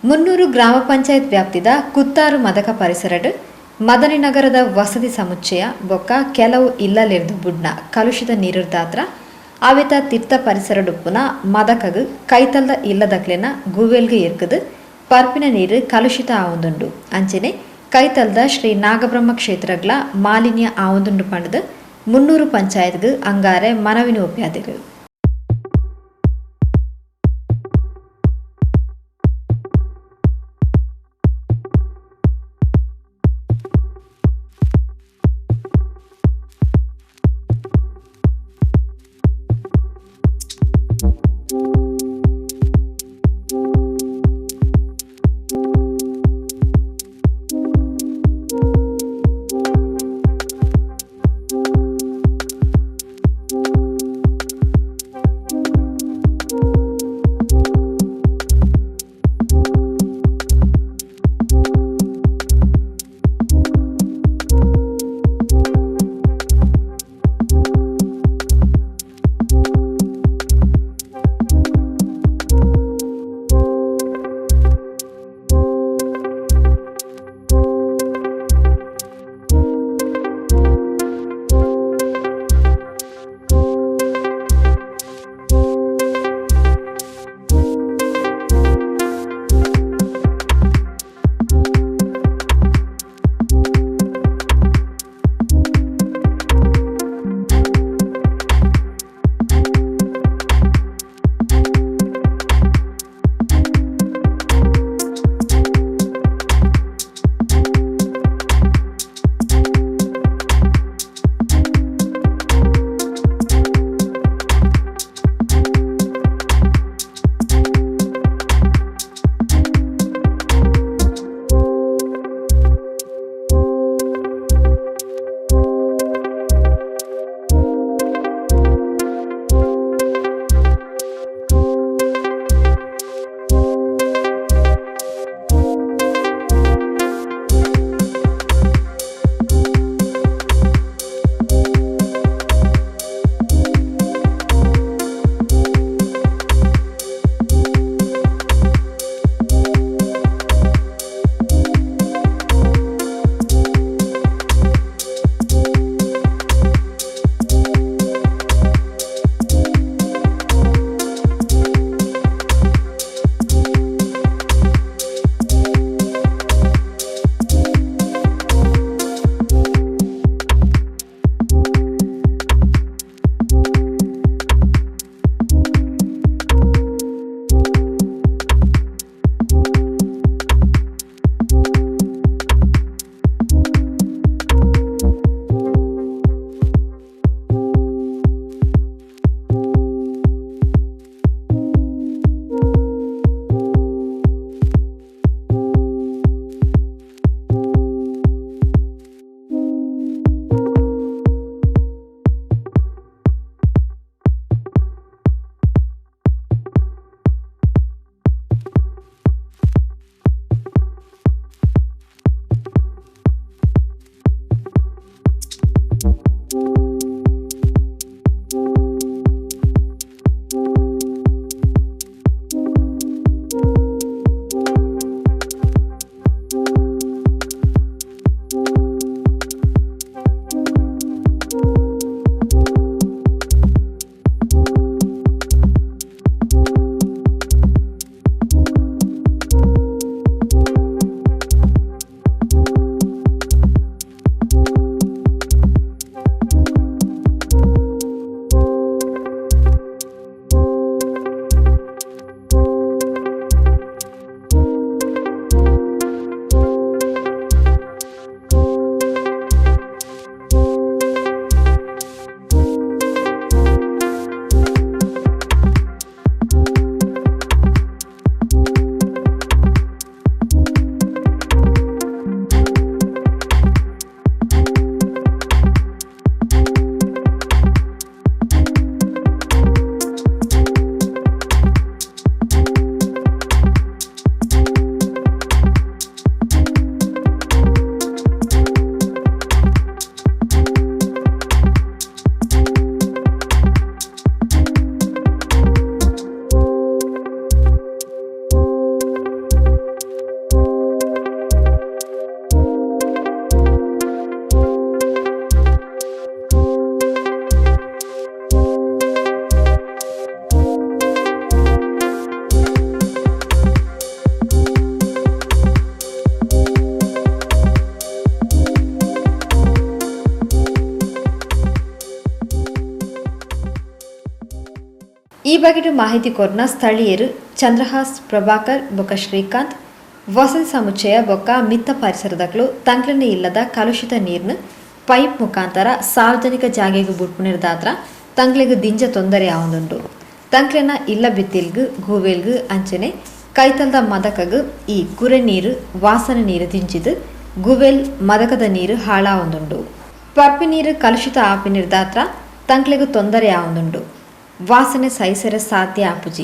ಮುನ್ನೂರು ಗ್ರಾಮ ಪಂಚಾಯತ್ ವ್ಯಾಪ್ತಿದ ಕುತ್ತಾರು ಮದಕ ಪರಿಸರಡ್ ಮದನಿ ನಗರದ ವಸತಿ ಸಮುಚ್ಚಯ ಬೊಕ್ಕ ಕೆಲವು ಇಲ್ಲಲೆರ್ದ್ ಬುಡ್ನ ಕಲುಷಿತ ನೀರುರ್ದಾತ್ರ ಅವೆತ ತಿರ್ತ ಪರಿಸರಡುಪ್ಪುನ ಮದಕಗ್ ಕೈತಲ್ದ ಇಲ್ಲದಕ್ಲೆನ ಗುವೆಲ್ಗ್ ಎರ್ಕುದ್ ಪರ್ಪಿನ ನೀರ್ ಕಲುಷಿತ ಆವೊಂದುಂಡು. ಅಂಚೆನೆ ಕೈತಲ್ದ ಶ್ರೀ ನಾಗಬ್ರಹ್ಮ ಕ್ಷೇತ್ರಗ್ಲಾ ಮಾಲಿನ್ಯ ಆವೊಂದುಂಡು ಪಂಡ್ದ್ ಮುನ್ನೂರು ಪಂಚಾಯತ್ಗ್ ಅಂಗಾರೆ ಮನವಿನ್ ಒಪ್ಯಾದೆರ್. ಬಗೆಟ್ ಮಾಹಿತಿ ಕೊರ್ನ ಸ್ಥಳೀಯರು ಚಂದ್ರಹಾಸ್, ಪ್ರಭಾಕರ್ ಬೊಕ್ಕ ಶ್ರೀಕಾಂತ್, ವಸತಿ ಸಮುಚ್ಚಯ ಬೊಕ್ಕ ಮಿತ್ತ ಪರಿಸರದಕ್ಲು ತಂಕ್ಲೆನ ಇಲ್ಲದ ಕಲುಷಿತ ನೀರ್ನ್ ಪೈಪ್ ಮುಖಾಂತರ ಸಾರ್ವಜನಿಕ ಜಾಗೆಗ್ ಬುಡ್ಪುನೆರ್ದಾತ್ರ ತಂಕ್ಲೆಗ್ ದಿಂಜ ತೊಂದರೆ ಆವೊಂದುಂಡು. ತಂಕ್ಲೆನ ಇಲ್ಲ ಬಿತ್ತಿಲ್ಗ್, ಗೂವೆಲ್ಗ್ ಅಂಚನೆ ಕೈತಲ್ದ ಮದಕಗ್ ಈ ಕುರೆ ನೀರು, ವಾಸನೆ ನೀರು ದಿಂಜಿದ್ ಗುವೆಲ್, ಮದಕದ ನೀರು ಹಾಳಾವೊಂದುಂಡು. ಪರ್ಪಿ ನೀರು ಕಲುಷಿತ ಆಪಿನೆರ್ದಾತ್ರ ತಂಕ್ಲೆಗ್ ತೊಂದರೆ ಆವೊಂದುಂಡು. ವಾಸನೆ ಸಹಿಸರೆ ಸಾಧ್ಯ ಆಪುಜಿ.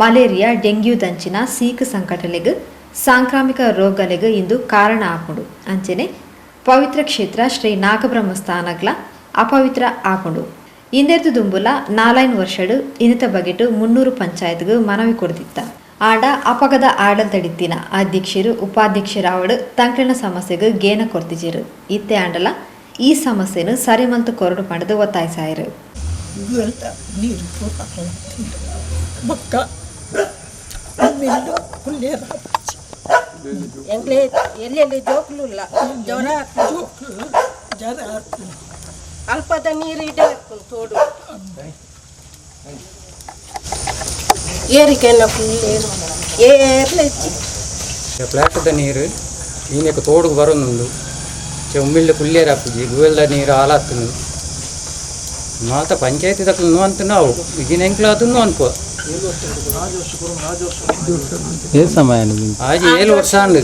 ಮಲೇರಿಯಾ, ಡೆಂಗ್ಯೂ ದಂಚಿನ ಸೀಕ್ ಸಂಕಟಲೆಗ್, ಸಾಂಕ್ರಾಮಿಕ ರೋಗಲೆಗ್ ಇಂದು ಕಾರಣ ಆಪುಂಡು. ಅಂಚನೆ ಪವಿತ್ರ ಕ್ಷೇತ್ರ ಶ್ರೀ ನಾಗಬ್ರಹ್ಮ ಸ್ಥಾನಗ್ಲ ಅಪವಿತ್ರ ಆಪುಂಡು. ಇಂದೆರ್ದ್ ದುಂಬುಲ ನಾಲೈನ್ ವರ್ಷಡ್ ಇನಿತ ಬಗೆಟ್ ಮುನ್ನೂರು ಪಂಚಾಯತ್ಗ್ ಮನವಿ ಕೊರ್ದಿತ್ತ. ಆಂಡ ಅಪಗದ ಆಡಳಿತಡಿತ್ತಿನ ಅಧ್ಯಕ್ಷೆರ್, ಉಪಾಧ್ಯಕ್ಷೆರಾವಡ್ ತಂಕ್ಲೆನ ಸಮಸ್ಯೆಗ್ ಗೇನ ಕೊರ್ತಿಜೆರ್. ಇತ್ತೆ ಆಂಡಲ ಈ ಸಮಸ್ಯೆನ್ ಸರಿ ಮಲ್ತ್ ಕೊರೊಡು ಪಂಡ್ದ್ ಒತ್ತಾಯಿಸಾಯೆರ್. ಗುವೆಲ್ದ ನೀರು ಪೂರ ಹಾಳಾತುಂಡು. ಬೊಕ್ಕ ಮಿಲ್ಲು ಕುಲ್ಲೇರ. ಎಂಕ್ಲೆ ಎಲ್ಲೆಲ್ಲಿ ಜೋಕುಲುಲ್ಲ, ಜ್ವರ. ಜೋಕುಲು ಜ್ವರ ಆಪುಂಡು. ಅಲ್ಪದ ನೀರು ಇಡೆ ಇಪ್ಪುಂಡು ತೋಡು ಏರಿಕೆಲ್ಲ ಫುಲ್ ಏರ್ಲ ಇಜ್ಜಿ. ಫ್ಲಾಟ್ದ ನೀರು ಈನೆಕ್ ತೋಡುಗು ಬರೊಂದುಂಡು. ಉಮ್ಮಿಲ್ಡ್ ಕುಲ್ಯೆರೆ ಆಪುಜಿ. ಗುವೆಲ್ದ ನೀರು ಹಾಳಾತುಂಡು. ಮಾತ ಪಂಚಾಯತಿ ದಕುಲು ನು ಅವು ಇಜಿನ ಎಂಕ್ಲ ಅದು ಅನ್ಪುವ. ಏತ್ ಸಮಯ? ಆಜಿ ಏಳು ವರ್ಷ ಆಂಡ್.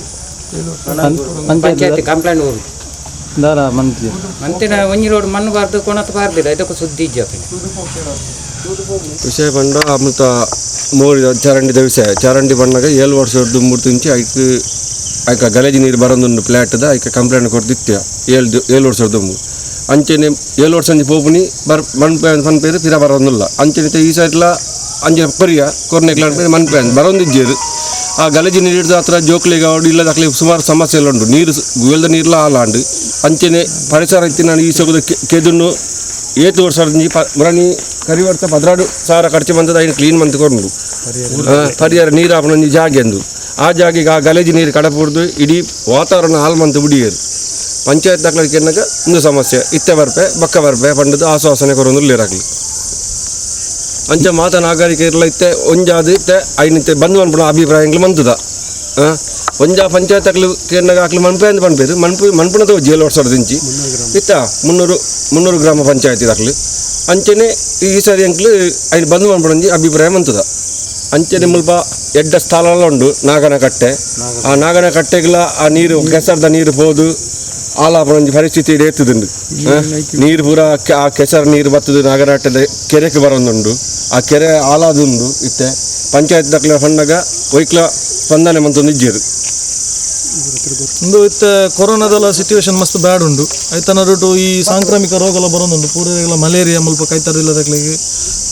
ಪಂಚಾಯತಿ ಕಂಪ್ಲೇಂಟ್ ಊರು ದಾಲ ಮಂತ್ರಿ ಮಂತಿನ ಒಂಜಿ ರೋಡ್ ಮಣ್ಣು ಬಾರ್ದು ಕೊಣತ್ ಬಾರ್ದಿಲ್ಲ. ಇದಕ್ಕೆ ಸುದ್ದಿ ಇಜ್ಜಿ ಅಪ್ಪೆ. ವಿಷಯ ಪಂಡ ಅಮೃತ ಮೋರಿ ಚರಂಡಿದ ವಿಷಯ. ಚರಂಡಿ ಬಣ್ಣಗ 7 ವರ್ಷ ದುಂಬುಡ್ತಿಂಚಿ ಐಕ್ ಐಕ ಗಲೇಜಿ ನೀರು ಬರೊಂದುಂಡು ಫ್ಲ್ಯಾಟ್ದ. ಐಕ ಕಂಪ್ಲೇಂಟ್ ಕೊರ್ದಿತ್ಯ ಏಳು 7 ವರ್ಷದ ದುಂಬು. ಅಂಚೆನೆ 7 ವರ್ಷ ಅಂಚಿ ಪೋಪುನಿ ಬರ್ ಮನ್ಪೆ ಪನ್ಪೇರು, ಪಿರ ಬರೊಂದುಲ್ಲ. ಅಂಚೆನೆ ಈ ಸೈಡ್ಲ ಅಂಚೆ ಕೊರಿಯ ಕೊರ್ನೆಕ್ಲ ಮನ್ಪೆ ಬರೊಂದಿಜ್ಜೆರ್. ಆ ಗಲೇಜಿ ನೀರು ಹಿಡ್ದು ಹತ್ರ ಜೋಕ್ಲಿಗೆ ಆವಡ್ ಇಲ್ಲದ ಸುಮಾರು ಸಮಸ್ಯೆ ಎಲ್ಲ ಉಂಟು. ನೀರು ಗುವೆಲ್ದ ನೀರ್ಲ ಹಾಲಾಂಡು. ಅಂಚೆನೆ ಪರಿಸರ ಇತ್ತಿನ ಈ ಸೊಗದ ಕೆದುನು ಏತು ವರ್ಷ ಮುರಣಿ ಕರಿ ವರ್ಷ 12,000 ಖರ್ಚು ಬಂದದ. ಐನು ಕ್ಲೀನ್ ಮಂತ್ ಕೊರ್ನು ಪರಿಹಾರ ನೀರು ಆಪುನ ಒಂಜಿ ಜಾಗೆ ಅಂದು. ಆ ಜಾಗೆಗೆ ಆ ಗಲೇಜಿ ನೀರು ಕಡಪುಡ್ದು ಇಡೀ ವಾತಾವರಣ ಹಾಳು ಮಂತ್ ಬುಡಿಯೇರು. ಪಂಚಾಯತ್ ದಾಖಲೆ ಎನ್ನಗ ಒಂದು ಸಮಸ್ಯೆ ಇತ್ತೆ ಬರ್ಪೆ ಬಕ್ಕ ಬರ್ಪೆ ಪಂಡದು ಆಶ್ವಾಸನೆ ಕೊರೊಂದು ಉಲ್ಲೆರ್. ಅಂಚ ಮಾತ ನಾಗರಿಕರ್ಲ ಇತ್ತೆ ಒಂಜಾದ್ ಇತ್ತೆ ಐನಿತ್ತೆ ಬಂದ್ ಮನ್ಪುನ ಅಭಿಪ್ರಾಯಗಳು ಮಂತುದ. ಒಂಜಾ ಪಂಚಾಯತ್ ಅಕ್ಲು ಕೇನ್ನಗ ಅಕ್ಲು ಮನ್ಪೆ ಅಂದ್ ಪನ್ಪೆರ್. ಮನ್ಪು ಮನ್ಪುನ ತೋಜಿ 7 ವರ್ಷದಿಂಚಿ ಇತ್ತ ಮುನ್ನೂರು 300 ಗ್ರಾಮ ಪಂಚಾಯತಿ ದಾಕ್ಲು. ಅಂಚನೆ ಈ ಸಾರಿ ಅಂಕ್ಲು ಐನ್ ಬಂದ್ ಮನ್ಪುನ ಅಭಿಪ್ರಾಯ ಮಂತುದ. ಅಂಚನೆ ಮುಲ್ಪ ಎಡ್ಡ ಸ್ಥಳ ಉಂಡು ನಾಗನ ಕಟ್ಟೆ. ಆ ನಾಗನ ಕಟ್ಟೆಗ್ಲ ಆ ನೀರು ಕೆಸರ್ದ ನೀರು ಪೋದು ಆಲಾಪುನ ಒಂಜಿ ಪರಿಸ್ಥಿತಿ ಇಡೇತುದುಂಡು. ನೀರು ಪೂರ ಆ ಕೆಸರು ನೀರು ಬತ್ತದು ನಾಗನಕಟ್ಟೆದ ಕೆರೆಗೆ ಬರೊಂದುಂಡು. ಆ ಕೆರೆ ಆಲಾದುಂಡು. ಇತ್ತೆ ಪಂಚಾಯತ್ ದಕ್ಲ ಪನ್ನಗ ಒಯ್ಕ್ಲ ಸ್ಪಂದನೆ ಮಂತೊಂದು ಇಜ್ಜೆರ್. ಉಂದು ಇತ್ತೆ ಕೊರೋನಾದೆಲ್ಲ ಸಿಚುವೇಶನ್ ಮಸ್ತ್ ಬ್ಯಾಡ್ ಉಂಡು. ಐತ ನಡುಟು ಈ ಸಾಂಕ್ರಾಮಿಕ ರೋಗಲ ಬರೋದುಂಡು ಪೂರೆಗಳ ಮಲೇರಿಯಾ ಮುಲ್ಪ ಕೈತರಿಲ್ಲದಕ್ಲೆಗ್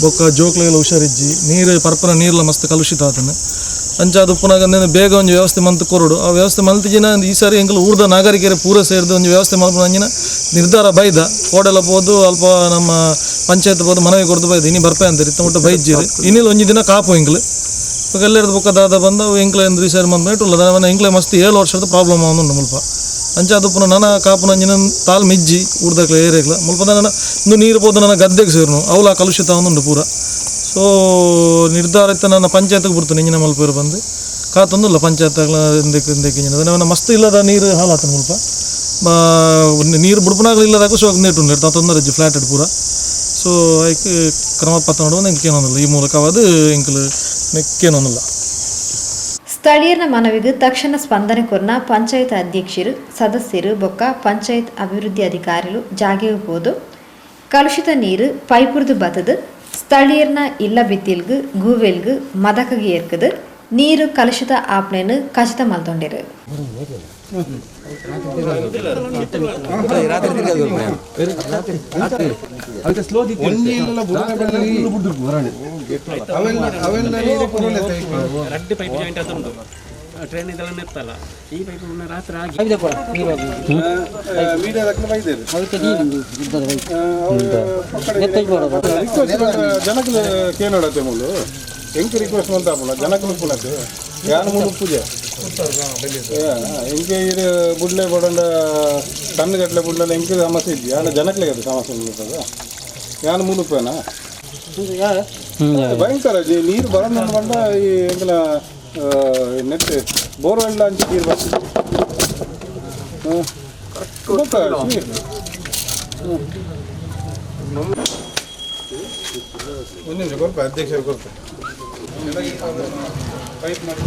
ಬೊಕ್ಕ ಜೋಕ್ಲೆಗೆಲ್ಲ ಹುಷಾರಿಜ್ಜಿ. ನೀರು ಪರ್ಪನ ನೀರ್ಲ ಮಸ್ತ್ ಕಲುಷಿತ ಆತನ. ಅಂಚ ಅದು ಉಪ್ಪುನಗ ಬೇಗ ಒಂಜಿ ವ್ಯವಸ್ಥೆ ಮಂತ್ ಕೊರೊಡು. ಆ ವ್ಯವಸ್ಥೆ ಮಲ್ತಿಜಿನ ಈ ಸಾರಿ ಎಂಕುಲು ಊರ್ದ ನಾಗರಿಕರು ಪೂರ ಸೇರ್ದು ಒಂಜಿ ವ್ಯವಸ್ಥೆ ಮಲ್ಪುನ ಅಂಚಿನ ನಿರ್ಧಾರ ಬೈದ. ಕೋಡೆಲ ಪೋದು ಅಲ್ಪ ನಮ್ಮ ಪಂಚಾಯತ್ ಪೋದು ಮನವಿ ಕೊರ್ದು ಬೈದ. ಇನಿ ಬರ್ಪೆ ಅಂತೀರಿ ಇತ್ತ ಮುಟ್ಟ ಬೈಜ್ಜಿರಿ. ಇನ್ನಿಲ್ ಒಂಜಿ ದಿನ ಕಾಪು ಎಂಕ್ಲು ಬೊಕ್ಕ ಎಲ್ಲೆರ್ದು ಬೊಕ್ಕ ದಾದ ಬಂದ ಅವು ಎಂಕ್ಲೆ ಈ ಸಾರಿ ಮಂತ್ ಉಲ್ಲ ಮನೆ ಎಂಕ್ಲೆ ಮಸ್ತ್ 7 ವರ್ಷದ ಪ್ರಾಬ್ಲಮ್ ಆವೊಂದುಂಡು ಮುಲ್ಪ. ಅಂಚ ಅದು ಪುನಃ ನನ ಕಾಪುನ ಅಂಚಿನ ತಾಲ್ ಮಿಜ್ಜಿ ಊರ್ದಕ್ಲೆ ಏರಿಯಾಗ್ಲ ಮುಲ್ಪ. ನನ್ನ ಇಂದು ನೀರು ಪೋದು ನನ್ನ ಗದ್ದೆಗೆ ಸೇರುನು, ಅವುಲ ಕಲುಷಿತ ಆವೊಂದುಂಡು ಪೂರ. ಸೊ ನಿರ್ಧಾರ ಇತ್ತ ನನ್ನ ಪಂಚಾಯತ್ಗೆ ಬರ್ತೇನೆ. ಇಂಜಿನ ಮಲ್ಪೇರು ಬಂದು ಕಾತೊಂದುಲ್ಲ ಪಂಚಾಯತ್ ಇಂದಕ್ಕೆ ಇಂದಕ್ಕೆ ಇಂಜಿನ ನನ್ನ ಮಸ್ತ್ ಇಲ್ಲದ ನೀರು ಹಾಳಾತನ ಮುಲ್ಪ. ನೀರು ಬುಡ್ಪುನಾಗಲ ಇಲ್ಲದಾಗ ಸೊ ನೀಟುಂಡು ತೊಂದರೆ ಇಜ್ಜಿ ಫ್ಲಾಟ್ ಪೂರ. ಸೊ ಐಕ್ ಕ್ರಮ ಪತ್ತ ಎಂಕ್ ಏನೊಂದಿಲ್ಲ ಈ ಮೂಲಕವಾದ ಎಂಕ್ಲು ನೆಕ್ಕೇನೊಂದಿಲ್ಲ. ಸ್ಥಳೀಯರ ಮನವಿಗೆ ತಕ್ಷಣ ಸ್ಪಂದನೆ ಕೊರ್ನ ಪಂಚಾಯತ್ ಅಧ್ಯಕ್ಷರು, ಸದಸ್ಯರು ಬೊಕ್ಕ ಪಂಚಾಯತ್ ಅಭಿವೃದ್ಧಿ ಅಧಿಕಾರಿಗಳು ಜಾಗೆಗೆ ಪೋದು ಕಲುಷಿತ ನೀರು ಪೈಪುರ್ದು ಬತ್ತದು ಸ್ಥಳೀಯರ್ನ ಇಲ್ಲ ಬಿತ್ತಿಲ್ಗ್, ಗೂವೆಲ್ಗ್, ಮದಕಗೆ ಏರ್ಕದು ನೀರು ಕಲುಷಿತ ಆಪ್ನೇನು ಖಚಿತ ಮಲ್ತೊಂಡಿರು. ರಡ್ಡು ಪೈಪ್ ಜಾಯಿಂಟ್ ಆತುಂಡು. ಟ್ರೈನ್ ಇದೆಲ್ಲ ನೆತ್ತಲ್ಲ ಈ ಪೈಪ್ ರಾತ್ರಿ ಆಗಿ. ಜನಕಲು ಕೇನೋಡತ್ತೆ ಮುಳ್ಳು ಎಂಕ್ ರಿಕ್ವೆಸ್ಟ್ ಮಂತಾಪುಣ ಜನಕಲು ಪುನತೆ ಯಾನ್ ಮುಳು ಪೂಜೆ ಎಂಕೆ ಇರು ಬುಡ್ಲೆ ಬಡಂಡ ಟನ್ ಗಟ್ಟಲೆ ಬುಡ್ಲೆ ಎಂಕ್ ಸಮಸ್ಯೆ ಇಜ್ಜಿ. ಆಂಡ ಜನಕ್ಲೆಗ್ ಅದು ಸಮಸ್ಯೆ ಉಂಟದ. ಯಾನ್ ಮುಳುಪೇನಾ. ಭಯಂಕರ ನೀರು ಬರೋದು ಬಂದ ಈ ಎಂಕಲ ನೆಟ್ ಬೋರ್ವೆಲ್ ಅಂಚೆ ನೀರು ಬರ್ತದೆ. ಒಂದು ನಿಮಿಷ ಕೊಲ್ಪ ಅಧ್ಯಕ್ಷರು ಕೊಲ್ಪ ಪೈಪ್ ಮಾಡಿ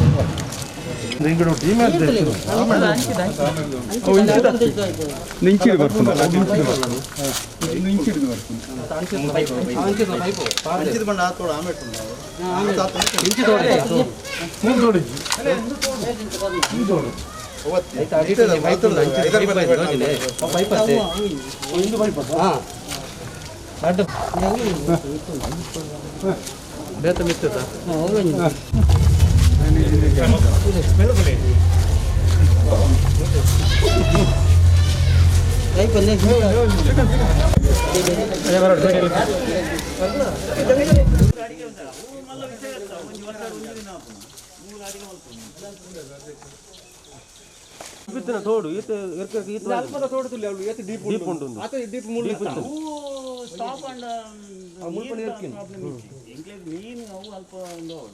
ಮೀನು ಅವು ಅಲ್ಪ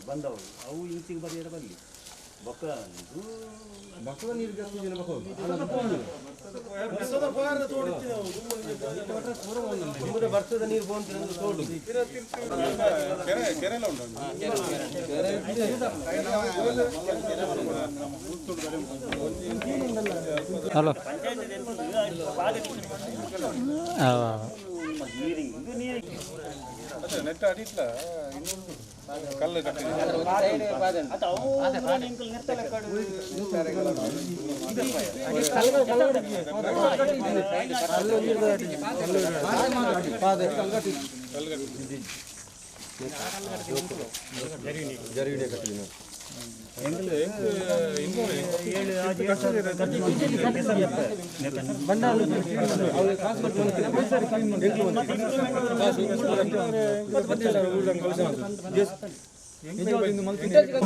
ಬಂದವು ಅವು ಇಂಚಿಗೆ ಬರಿಯರ ಬರಲಿ ಬೊಕ್ಕ ಹಲೋ ನೆಟ್ ಅಡಿಟ್ಲ ಇನ್ನೊಂದು ಕಲ್ಲು ಕಟ್ಟಿದೆ.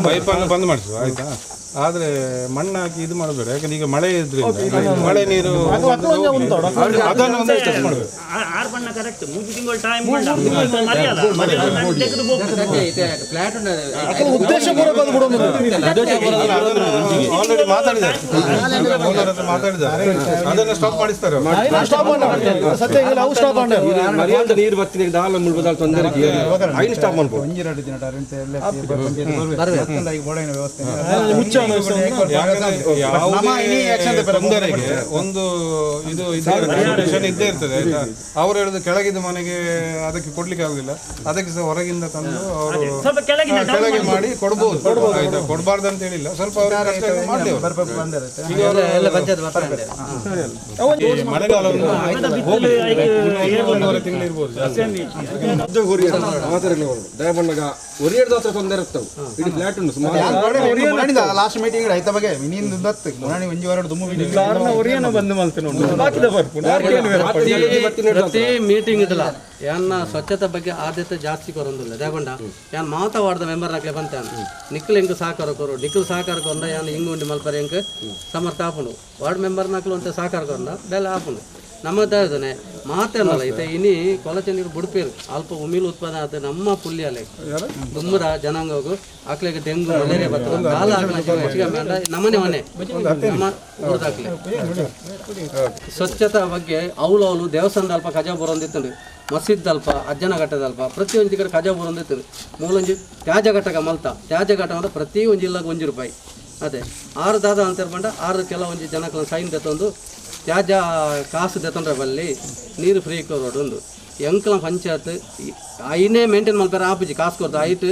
ಪೈಪನ್ನು ಬಂದ್ ಮಾಡಿಸುವ ಆಯ್ತಾ. ಆದ್ರೆ ಮಣ್ಣು ಹಾಕಿ ಇದು ಮಾಡಬೇಡ, ಯಾಕಂದ್ರೆ ಈಗ ಮಳೆ ಇದ್ರಿಂದ ಮಳೆ ನೀರು ಅದನ್ನು ಒಂದು ಟೆಸ್ಟ್ ಮಾಡಬೇಕು. ಆಲ್ರೆಡಿ ಮಾತಾಡಿದ್ದಾರೆ, ಮಾತಾಡಿದ್ದಾರೆ, ಅದನ್ನು ಸ್ಟಾಪ್ ಮಾಡಿಸ್ತಾರೆ. ನೀರು ಬರ್ತಿದೆ ದಾಲ ಮುಳ್ಬದಾಲ್ ತೊಂದರೆ ಐನು ಸ್ಟಾಪ್ ಮಾಡ್ಬೋದು. ತೊಂದರೆಗೆ ಒಂದು ಇದು ಇದ್ದೇ ಇರ್ತದೆ ಆಯ್ತಾ. ಅವ್ರು ಹೇಳುದು ಕೆಳಗಿದ್ದ ಮನೆಗೆ ಅದಕ್ಕೆ ಕೊಡ್ಲಿಕ್ಕೆ ಆಗುದಿಲ್ಲ, ಅದಕ್ಕೆ ಸಹ ಹೊರಗಿಂದ ತಂದು ಅವರು ಕೆಳಗೆ ಮಾಡಿ ಕೊಡ್ಬೋದು ಆಯ್ತಾ. ಕೊಡಬಾರ್ದು ಅಂತ ಹೇಳಿಲ್ಲ, ಸ್ವಲ್ಪ ಮಾಡ್ಲಿ. ಮಳೆಗಾಲ ಒಂದೂವರೆ ತಿಂಗಳು ಇರ್ಬೋದು. ಒರಿಯರ್ದ ತೊಂದರೆ ಇರ್ತವೆ ಇಡೀ ಫ್ಲಾಟ್ ಉಂಟು ಸುಮಾರು. ಲಾಸ್ಟ್ ಮೀಟಿಂಗ್ ರೈತ ಬಗ್ಗೆ ಮುನಾಣಿ ಒಂಜಿ ವಾರ ದುಮ್ಮು ಪ್ರತಿ ಮೀಟಿಂಗ್ ಇಡಲ ಯಾನ್ನ ಸ್ವಚ್ಛತೆ ಬಗ್ಗೆ ಆದ್ಯತೆ ಜಾಸ್ತಿ ಕೊರೊಂದಿಲ್ಲ. ದೇಗೊಂಡ ಯಾನ್ ಮಾತಾ ವಾರ್ಡ್ದ ಮೆಂಬರ್ ಹಾಕ್ಲೆ ಬಂತಾನ ನಿಕ್ಕಲ್ ಎಂಕ್ ಸಹಕಾರ ಕೊರು, ನಿಕ್ಕಲ್ ಸಹಕಾರ ಕೊಂಡ ಯಾನ್ ಹಿಂಗ್ ಉಂಡಿ ಮಲ್ಪರೆ ಎಂಕ್ ಸಮರ್ಥ ಆಪುಂಡು. ವಾರ್ಡ್ ಮೆಂಬರ್ ನಾಕ್ಲು ಅಂತ ಸಹಕಾರ ಕೊಂಡ ಬೆಲೆ ಆಪುಂಡು. ನಮ್ಮ ದಾದನೆ ಮಾತೇನಲ್ಲ ಇತ್ತೆ ಇನಿ ಕೊಲಚೆ ನೀರು ಬುಡ್ಪೇರು ಅಲ್ಪ ಉಮಿಲ್ ಉತ್ಪಾದನೆ ಆತ ನಮ್ಮ ಪುಲ್ಯಾಲೆ ದುಮ್ಮರ ಜನಾಂಗಗೂ ಆಕ್ಲೆಗೆ ಡೆಂಗು ಮಲೇರಿಯಾ ಬರ್ತದೆ. ಕಾಲ ಹಾಕ್ಲ ನಮ್ಮನೆ ಮನೆ ನಮ್ಮ ಊರ್ದಾಕ್ಲೆ ಸ್ವಚ್ಛತಾ ಬಗ್ಗೆ ಅವಳು ಅವಳು ದೇವಸ್ಥಾನದ ಅಲ್ಪ ಕಜಾ ಬರೋಂದಿತ್ತು, ಮಸೀದ್ ಅಲ್ಪ ಅಜ್ಜನ ಘಟ್ಟದಲ್ಪ ಪ್ರತಿಯೊಂದು ಕಡೆ ಕಜಾ ಬರೋಂದಿತ್ತು. ಮೂಲೊಂಜಿ ತ್ಯಾಜ್ಯ ಘಟಕ ಮಲ್ತ ತ್ಯಾಜ್ಯ ಘಟಕ ಅಂದ್ರೆ ಪ್ರತಿ ಒಂದು ಇಲ್ಲಾಗ 1 ರೂಪಾಯಿ ಅದೇ ಆರು ದಾದ ಅಂತ ಹೇಳ್ಬಂಡ ಆರು ಕೆಲವೊಂಜಿ ಜನಕ್ಕೆ ಸೈನ್ ತಂದು ತ್ಯಾಜ್ಯ ಕಾಸು ದೆತ್ತೊಂಡ್ರೆ ಬಲ್ಲಿ ನೀರು ಫ್ರೀ ಕೊರೋಡು ಒಂದು ಎಂಕಲ ಪಂಚಾಯತ್ ಐನೇ ಮೇಂಟೈನ್ ಮಲ್ಪಾರ ಆಪುಜಿ ಕಾಸು ಕೊಡ್ತು ಐಟ್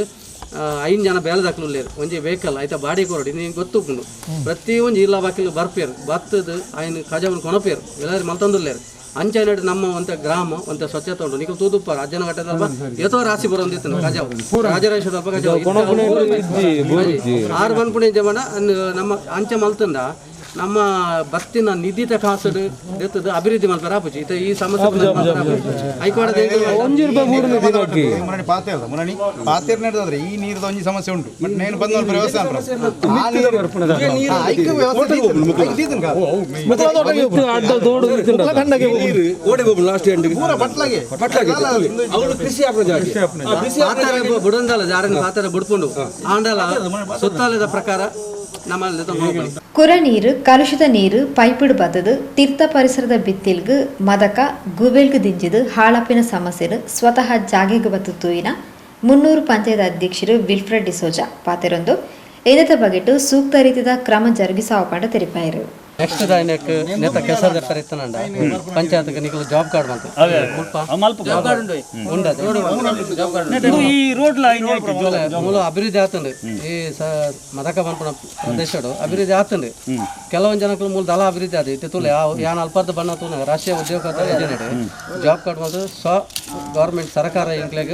5 ಜನ ಬೇಲೆದಾಕ್ಲು ಉಲ್ಲೇರು ಒಂಜಿ ವೆಹಿಕಲ್ ಐತ ಬಾಡಿ ಕೊರಡು ನೀನು ಗೊತ್ತುಂಡು ಪ್ರತಿ ಒಂಜಿ ಇಲ್ಲ ಬಾಕಿಲು ಬರ್ಪೇರು ಬತ್ತದು ಐನು ಕಜವನ್ನು ಕೊನಪೇರು ಎಲ್ಲರೂ ಮಲ್ತಂದುಲ್ಲೇರು ಅಂಚೆ ನಮ್ಮ ಒಂತ ಗ್ರಾಮ ಒಂತ ಸ್ವಚ್ಛತೆ ಉಂಟು ನಿಖಲ್ ತೂದುಪ್ಪಾರ ಅಜ್ಜನ ಘಟ್ಟದಲ್ಪ ಏತೋ ರಾಶಿ ಬರೋಂದಿತ್ತು ಕಜಾವು ರಾಜರಾಜೇಶ್ವರದಲ್ಪ ಕಜಾವು ಆರು ಬನ್ಪುಣಿ ಜಮಣ ನಮ್ಮ ಅಂಚೆ ಮಲ್ತಂದ ನಮ್ಮ ಬತ್ತಿನ ನಿಧಿತ ಕಾಸುಡು ದೆತ್ತದು ಅಭಿವೃದ್ಧಿ ಮಲ್ಪರ ಆಪುಜಿ ಇತ್ತೆ ಈ ಸಮಸ್ಯೆ ಹೈಕೋರ್ಟ್ ಮುರಣಿ ಪಾತೇರ್ ನಡೆದಾದ್ರೆ ಈ ನೀರದ ಒಂಜಿ ಸಮಸ್ಯೆ ಉಂಟು ಬಟ್ ನೇನು ಬಂದ ವ್ಯವಸ್ಥೆ ಬುಡಂದಲ್ಲ ಜಾರನ್ನು ಪಾತರ ಬುಡ್ಕೊಂಡು ಆಂಡಲ ಸುತ್ತಲದ ಪ್ರಕಾರ ನಮ್ಮಲ್ಲಿ ಕುರ ನೀರು ಕಲುಷಿತ ನೀರು ಪೈಪಿಡು ಬತ್ತದು ತೀರ್ಥ ಪರಿಸರದ ಬಿತ್ತಿಲ್ಗು ಮದಕ ಗುಬೆಲ್ಗು ದಿಂಜಿದು ಹಾಳಪ್ಪಿನ ಸಮಸ್ಯೆನು ಸ್ವತಃ ಜಾಗೆಗೆ ಬತ್ತು ತೂಯಿನ ಮುನ್ನೂರು ಪಂಚಾಯತ್ ಅಧ್ಯಕ್ಷರು ವಿಲ್ಫ್ರೆಡ್ ಡಿಸೋಜಾ ಪಾತೆರೊಂದು ಇದರ ಬಗೆಟು ಸೂಕ್ತ ರೀತಿಯ ಕ್ರಮ ಜರುಗಿಸಾವಪಂಡ ತೆರಿಪಾಯರು. ನೆಕ್ಸ್ಟ್ ದಾಯಿನಕ್ ನೇತ ಕೆಸರ್ ದೆಪ್ಪರೆ ಇತ್ತನಂಡ ಪಂಚಾಯತ್ ನಿಕಲ ಜಾಬ್ ಕಾರ್ಡ್ ಮಂತು ಜಾಬ್ ಕಾರ್ಡ್ ಉಂಡು ಉಂಡು ಈ ರೋಡ್ ಲೈನ್ ಮೂಲ ಅಭಿವೃದ್ಧಿ ಆತಂಡು ಈ ಮದಕ ಮನ್ಪುನ ಪ್ರದೇಶಡು ಅಭಿವೃದ್ಧಿ ಆತಂಡು ಕೆಲವೊಂದು ಜನಕ್ಕೂ ಮೂಲ ದಳ ಅಭಿವೃದ್ಧಿ ಆದ ಇತ್ತೆ ತುಲೆ ಯಾನ್ ಅಲ್ಪರ್ದ ಬಣ್ಣ ತೂನ ರಾಷ್ಟ್ರೀಯ ಉದ್ಯೋಗ ಯೋಜನೆ ಜಾಬ್ ಕಾರ್ಡ್ ಬಂದು ಸ್ವ ಗೌರ್ಮೆಂಟ್ ಸರ್ಕಾರ ಇಂಕ್ಲೆಗ್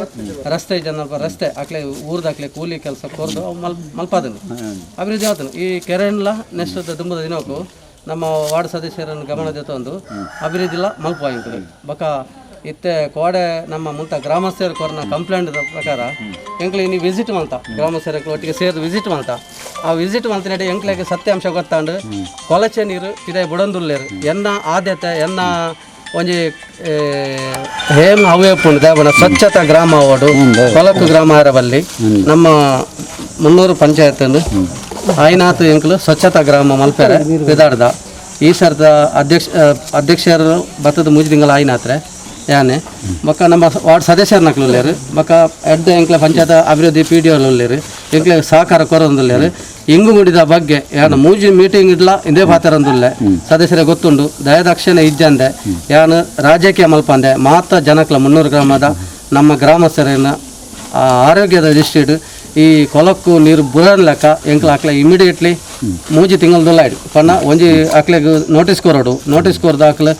ರಸ್ತೆ ಜನ ರಸ್ತೆ ಅಕ್ಲೆ ಊರ್ದಾಕ್ಲೆ ಕೂಲಿ ಕೆಲಸ ಕೊರ್ದು ಅವು ಮಲ್ಪಾದನು ಅಭಿವೃದ್ಧಿ ಆತನು. ಈ ಕೆರೆನ್ಲ ನೆಕ್ಸ್ಟ್ ದುಂಬದ ದಿನಕ್ಕೂ ನಮ್ಮ ವಾರ್ಡ್ ಸದಸ್ಯರನ್ನು ಗಮನದ ತಂದು ಅಭಿವೃದ್ಧಿಲ್ಲ ಮಲ್ಪ ಇಂಕ್ಲು ಬಕ ಇತ್ತೆ ಕೋಡೆ ನಮ್ಮ ಮುಂತ ಗ್ರಾಮಸ್ಥರ ಕೊರನ ಕಂಪ್ಲೇಂಟ್ ಪ್ರಕಾರ ಎಂಕ್ಲೆ ಇನ್ನು ವಿಸಿಟ್ ಮಲ್ತ ಗ್ರಾಮಸ್ಥರ ಒಟ್ಟಿಗೆ ಸೇರಿ ವಿಸಿಟ್ ಮಲ್ತ ಆ ವಿಸಿಟ್ ಮಲ್ತಿನಡೆ ಎಂಕ್ಲೆಗೆ ಸತ್ಯಾಂಶ ಗೊತ್ತಾಂಡು ಕೊಲಚೆ ನೀರು ಇದೇ ಬುಡಂದುಲ್ಲೇರು ಎನ್ನ ಆದ್ಯತೆ ಎನ್ನ ಒಂಜಿ ಹೇಮ್ ಹವ್ಯಪುಂಡು ದೇವನ ಸ್ವಚ್ಛತಾ ಗ್ರಾಮ ಅವಡು ಕೊಲಕು ಗ್ರಾಮ ಆರಬಲ್ಲಿ ನಮ್ಮ ಮುನ್ನೂರು ಪಂಚಾಯತ್ ಆಯ್ನಾಥ್ ಎಂಕ್ಲು ಸ್ವಚ್ಛತಾ ಗ್ರಾಮ ಮಲ್ಪೆರೆ ಬಿದಾಡ್ದ ಈ ಸರ್ದ ಅಧ್ಯಕ್ಷರು ಬತ್ತದ ಮೂಜಿ ತಿಂಗಳ ಆಯ್ನಾತ್ರೆ ಯಾನೆ ಬೊಕ್ಕ ನಮ್ಮ ವಾರ್ಡ್ ಸದಸ್ಯರನಕ್ಲು ಉಲ್ಲೇರು ಬೊಕ್ಕ ಎಡ್ಡೆ ಎಂಕ್ಲ ಪಂಚಾಯತ್ ಅಭಿವೃದ್ಧಿ ಪಿ ಡಿ ಉಲ್ಲೇರು ಎಂಕ್ಲೆ ಸಹಕಾರ ಕೊರೊಂದುಲ್ಲೇರು ಇಂಗುಗುಡಿದ ಬಗ್ಗೆ ಯಾನು ಮೂಜಿ ಮೀಟಿಂಗ್ ಇಡ್ಲ ಇಂದೇ ಪಾತೆರಂದುಲ್ಲೆ ಸದಸ್ಯರೇ ಗೊತ್ತುಂಡು ದಯದಕ್ಷಿಣ ಇಜ್ಜಂದೆ ಯಾನು ರಾಜಕೀಯ ಮಲ್ಪಂದೆ ಮಾತ ಜನಕ್ಲ ಮುನ್ನೂರು ಗ್ರಾಮದ ನಮ್ಮ ಗ್ರಾಮಸ್ಥರನ್ನ ಆರೋಗ್ಯದ ದೃಷ್ಟಿಡು ಈ ಕೊಲಕ್ಕು ನೀರು ಬುರನ್ ಲೆಕ್ಕ ಎಂಕ್ಲ ಅಕ್ಲೆ ಇಮಿಡಿಯೇಟ್ಲಿ ಮೂಜಿ ತಿಂಗಳದಲ್ಲ ಇಡು ಪಣ್ಣ ಒಂಜಿ ಅಕ್ಲೆಗ್ ನೋಟಿಸ್ ಕೊರಡು ನೋಟಿಸ್ ಕೊರ್ದು ಅಕ್ಲೆ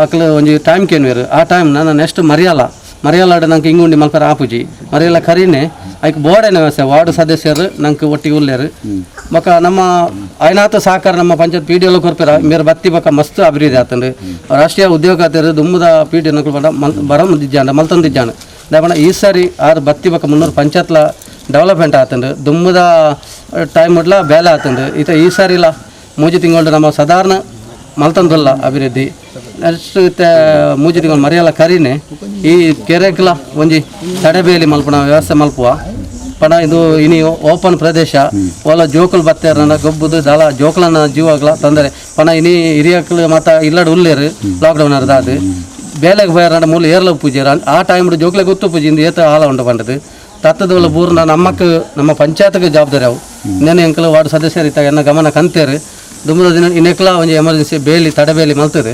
ಅಕ್ಲೆ ಒಂಜಿ ಟೈಮ್ ಕೇನ್ವೇರು ಆ ಟೈಮ್ ನಾನು ನೆಕ್ಸ್ಟ್ ಮರಿಯಲ್ಲ ಮರಿಯಲ್ಲಾಡ ನಂಗೆ ಇಂಗುಂಡಿ ಮಲ್ಪರ ಆಪುಜಿ ಮರಿಯಲ್ಲ ಕರೀನೆ ಐಕ್ ಬೋರ್ಡೇನ ವ್ಯವಸ್ಥೆ ವಾರ್ಡ್ ಸದಸ್ಯರು ನಂಗೆ ಒಟ್ಟಿಗೆ ಉಲ್ಲೇರು ಬೊಕ್ಕ ನಮ್ಮ ಐನಾಥ ಸಹಕಾರ ನಮ್ಮ ಪಂಚಾಯತ್ ಪಿ ಡಿ ಎಲ್ಲ ಕೊರ್ಪೆರ ಮೇರೆ ಬತ್ತಿ ಬೊಕ್ಕ ಮಸ್ತ್ ಅಭಿವೃದ್ಧಿ ಆತಂಡು ರಾಷ್ಟ್ರೀಯ ಉದ್ಯೋಗ ದುಮ್ಮದ ಪಿ ಡಿ ನಕಲು ಬರ ಮಲ್ತಂದಿದ್ದಾನೆ ದಾಪಣ ಈ ಸಾರಿ ಆರು ಬತ್ತಿ ಬೊಕ್ಕ ಮುನ್ನೂರು ಪಂಚಾಯತ್ಲ ಡೆವಲಪ್ಮೆಂಟ್ ಆತಂಡು ದುಮ್ಮದ ಟೈಮ್ ಉಡ್ಲ ಬೇಲೆ ಆತಂಡು ಈತ ಈ ಸಾರಿಲ ಮೂಜಿ ತಿಂಗಳು ನಮ್ಮ ಸಾಧಾರಣ ಮಲ್ತಂದುಲ್ಲ ಅಭಿವೃದ್ಧಿ ನೆಕ್ಸ್ಟ್ ಇತ್ತೆ ಮೂಜಿ ತಿಂಗಳು ಮರಿಯಲ್ಲ ಕರೀನೆ ಈ ಕೆರೆಕ್ಲ ಒಂಜಿ ತಡೆಬೇಲಿ ಮಲ್ಪುನ ವ್ಯವಸ್ಥೆ ಮಲ್ಪುವ ಪಣ ಇದು ಇನಿ ಓಪನ್ ಪ್ರದೇಶ ಓಲ ಜೋಕುಲು ಬತ್ತೇರನ ಗೊಬ್ಬುದು ದಳ ಜೋಕುಲನ ಜೀವಗ್ಲ ತೊಂದರೆ ಪಣ ಇನಿ ಹಿರಿಯಕ್ಲು ಮಾತ ಇಲ್ಲಡ್ ಉಲ್ಲೇರು ಲಾಕ್ಡೌನ್ ಅರ್ಧ ಅದು ಬೇಲೆಗೆ ಪೋಯರ ಮೂಲ ಏರ್ಲ ಪೂಜೆ ಆ ಟೈಮ್ ಜೋಕ್ಲೆ ಗೊತ್ತು ಪೂಜೆ ಇಂದು ಏತ ಆಲ ಉಂಡು ಪಂಡದು ತತ್ತದವಲ್ಲ ಬೂರ್ನ ನಮ್ಮಕ್ಕೆ ನಮ್ಮ ಪಂಚಾಯತ್ಗೆ ಜವಾಬ್ದಾರಿ ಅವು ಇನ್ನೇನು ಎಂಕಲು ವಾರ್ಡ್ ಸದಸ್ಯರು ಇತ್ತ ಎನ್ನ ಗಮನ ಕಂತೇರು ದುಮ್ಮದ ದಿನ ಇನ್ನೆಕ್ಲ ಒಂಜಿ ಎಮರ್ಜೆನ್ಸಿ ಬೇಲಿ ತಡೆಬೇಲಿ ಮಲ್ತದೆ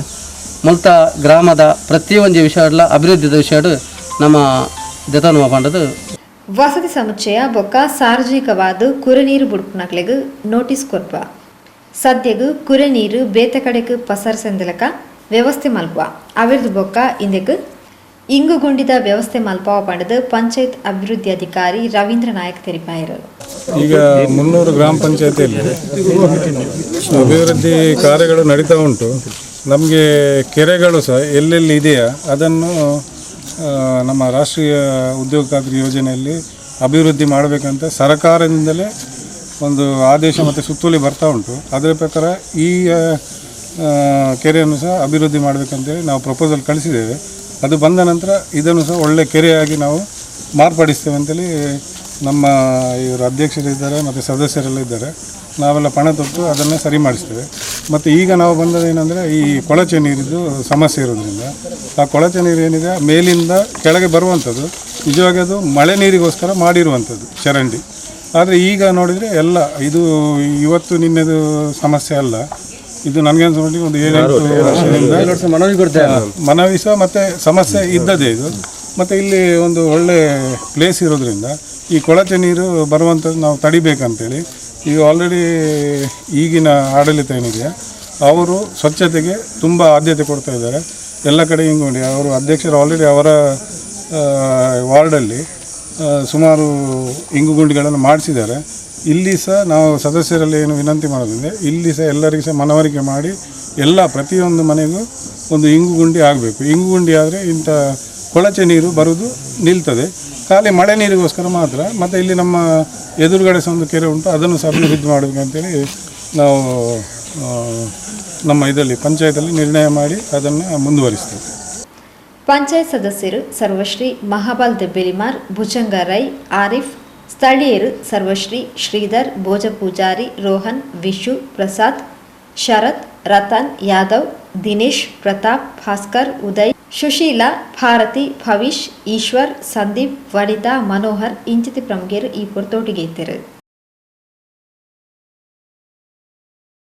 ಮುಲ್ತ ಗ್ರಾಮದ ಪ್ರತಿಯೊಂದು ವಿಷಯಡ್ಲ ಅಭಿವೃದ್ಧಿದ ವಿಷಯಡು ನಮ್ಮ ಜತನುವ ಪಂಡದು. ವಸತಿ ಸಮುಚ್ಚಯ ಬೊಕ್ಕ ಸಾರ್ವಜನಿಕವಾದ ಕುರೆ ನೀರು ಬುಡ್ಪುನಕ್ಲೆಗ್ ನೋಟಿಸ್ ಕೊರ್ಪ ಸದ್ಯಗು ಕುರೆ ನೀರು ಬೇತೆ ಕಡೆಗೆ ಪಸರಿಸಂದಲಕ ವ್ಯವಸ್ಥೆ ಮಲ್ಪುವ ಅವಿರ್ದು ಬೊಕ್ಕ ಇಂದೆಗ್ ಇಂಗುಗುಂಡಿದ ವ್ಯವಸ್ಥೆ ಮಲ್ಪವ ಪಂಡದು ಪಂಚಾಯತ್ ಅಭಿವೃದ್ಧಿ ಅಧಿಕಾರಿ ರವೀಂದ್ರ ನಾಯಕ್ ತೆರಿಪಾಯರು. ಈಗ 300 ಗ್ರಾಮ ಪಂಚಾಯತಿಯಲ್ಲಿ ಅಭಿವೃದ್ಧಿ ಕಾರ್ಯಗಳು ನಡೀತಾ ಉಂಟು. ನಮಗೆ ಕೆರೆಗಳು ಸಹ ಎಲ್ಲೆಲ್ಲಿ ಇದೆಯಾ ಅದನ್ನು ನಮ್ಮ ರಾಷ್ಟ್ರೀಯ ಉದ್ಯೋಗ ಖಾತ್ರಿ ಯೋಜನೆಯಲ್ಲಿ ಅಭಿವೃದ್ಧಿ ಮಾಡಬೇಕಂತ ಸರ್ಕಾರದಿಂದಲೇ ಒಂದು ಆದೇಶ ಮತ್ತು ಸುತ್ತೋಲೆ ಬರ್ತಾ ಉಂಟು. ಅದರ ಪ್ರಕಾರ ಈ ಕೆರೆಯನ್ನು ಸಹ ಅಭಿವೃದ್ಧಿ ಮಾಡಬೇಕಂತೇಳಿ ನಾವು ಪ್ರಪೋಸಲ್ ಕಳಿಸಿದ್ದೇವೆ. ಅದು ಬಂದ ನಂತರ ಇದನ್ನು ಸಹ ಒಳ್ಳೆ ಕೆರೆಯಾಗಿ ನಾವು ಮಾರ್ಪಡಿಸ್ತೇವೆ ಅಂತೇಳಿ ನಮ್ಮ ಇವರು ಅಧ್ಯಕ್ಷರಿದ್ದಾರೆ ಮತ್ತು ಸದಸ್ಯರೆಲ್ಲ ಇದ್ದಾರೆ. ನಾವೆಲ್ಲ ಪಣ ತೊಟ್ಟು ಅದನ್ನು ಸರಿ ಮಾಡಿಸ್ತೇವೆ. ಮತ್ತು ಈಗ ನಾವು ಬಂದದ್ದೇನೆಂದರೆ ಈ ಕೊಳಚೆ ನೀರಿದ್ದು ಸಮಸ್ಯೆ ಇರೋದ್ರಿಂದ ಆ ಕೊಳಚೆ ನೀರು ಏನಿದೆ ಮೇಲಿಂದ ಕೆಳಗೆ ಬರುವಂಥದ್ದು ನಿಜವಾಗಿ ಅದು ಮಳೆ ನೀರಿಗೋಸ್ಕರ ಮಾಡಿರುವಂಥದ್ದು ಚರಂಡಿ. ಆದರೆ ಈಗ ನೋಡಿದರೆ ಎಲ್ಲ ಇದು ಇವತ್ತು ನಿನ್ನೆದು ಸಮಸ್ಯೆ ಅಲ್ಲ, ಇದು ನನಗೆ ಅನ್ಸೋ ಒಂದು 7-8 ವರ್ಷದಿಂದ ಮನವಿ ಸಹ ಮತ್ತು ಸಮಸ್ಯೆ ಇದ್ದದೇ ಇದು. ಮತ್ತು ಇಲ್ಲಿ ಒಂದು ಒಳ್ಳೆ ಪ್ಲೇಸ್ ಇರೋದ್ರಿಂದ ಈ ಕೊಳಚೆ ನೀರು ಬರುವಂಥದ್ದು ನಾವು ತಡಿಬೇಕಂತೇಳಿ ಈಗ ಆಲ್ರೆಡಿ ಈಗಿನ ಆಡಳಿತ ಏನಿದೆ ಅವರು ಸ್ವಚ್ಛತೆಗೆ ತುಂಬ ಆದ್ಯತೆ ಕೊಡ್ತಾ ಇದ್ದಾರೆ. ಎಲ್ಲ ಕಡೆ ಹಿಂಗುಂಡಿ ಅವರು ಅಧ್ಯಕ್ಷರು ಆಲ್ರೆಡಿ ಅವರ ವಾರ್ಡಲ್ಲಿ ಸುಮಾರು ಇಂಗುಗುಂಡಿಗಳನ್ನು ಮಾಡಿಸಿದ್ದಾರೆ. ಇಲ್ಲಿ ಸಹ ನಾವು ಸದಸ್ಯರಲ್ಲಿ ಏನು ವಿನಂತಿ ಮಾಡೋದಂದರೆ, ಇಲ್ಲಿ ಸಹ ಎಲ್ಲರಿಗೂ ಸಹ ಮನವರಿಕೆ ಮಾಡಿ ಎಲ್ಲ ಪ್ರತಿಯೊಂದು ಮನೆಗೂ ಒಂದು ಇಂಗು ಗುಂಡಿ ಆಗಬೇಕು. ಇಂಗು ಗುಂಡಿ ಆದರೆ ಇಂಥ ಕೊಳಚೆ ನೀರು ಬರುವುದು ನಿಲ್ತದೆ, ಖಾಲಿ ಮಳೆ ನೀರಿಗೋಸ್ಕರ ಮಾತ್ರ. ಮತ್ತು ಇಲ್ಲಿ ನಮ್ಮ ಎದುರುಗಡೆ ಸಹ ಒಂದು ಕೆರೆ ಉಂಟು, ಅದನ್ನು ಸಹ ಅಭಿವೃದ್ಧಿ ಮಾಡಬೇಕಂತೇಳಿ ನಾವು ನಮ್ಮ ಇದರಲ್ಲಿ ಪಂಚಾಯತಲ್ಲಿ ನಿರ್ಣಯ ಮಾಡಿ ಅದನ್ನು ಮುಂದುವರಿಸ್ತೇವೆ. ಪಂಚಾಯತ್ ಸದಸ್ಯರು ಸರ್ವಶ್ರೀ ಮಹಾಬಾಲ್ ದೆಬ್ಬೆಲಿಮಾರ್, ಭುಜಂಗ ರೈ, ಆರಿಫ್, ಸ್ಥಳೀಯರು ಸರ್ವಶ್ರೀ ಶ್ರೀಧರ್, ಭೋಜ ಪೂಜಾರಿ, ರೋಹನ್, ವಿಶು, ಪ್ರಸಾದ್, ಶರತ್, ರತನ್, ಯಾದವ್, ದಿನೇಶ್, ಪ್ರತಾಪ್, ಭಾಸ್ಕರ್, ಉದಯ್, ಸುಶೀಲಾ, ಭಾರತಿ, ಭವಿಷ್, ಈಶ್ವರ್, ಸಂದೀಪ್, ವನಿತಾ, ಮನೋಹರ್ ಇಂಚಿತಿ ಪ್ರಮುಖರು ಈ ಪೊರ್ತೋಟಿಗೆ ಇತ್ತೆರು.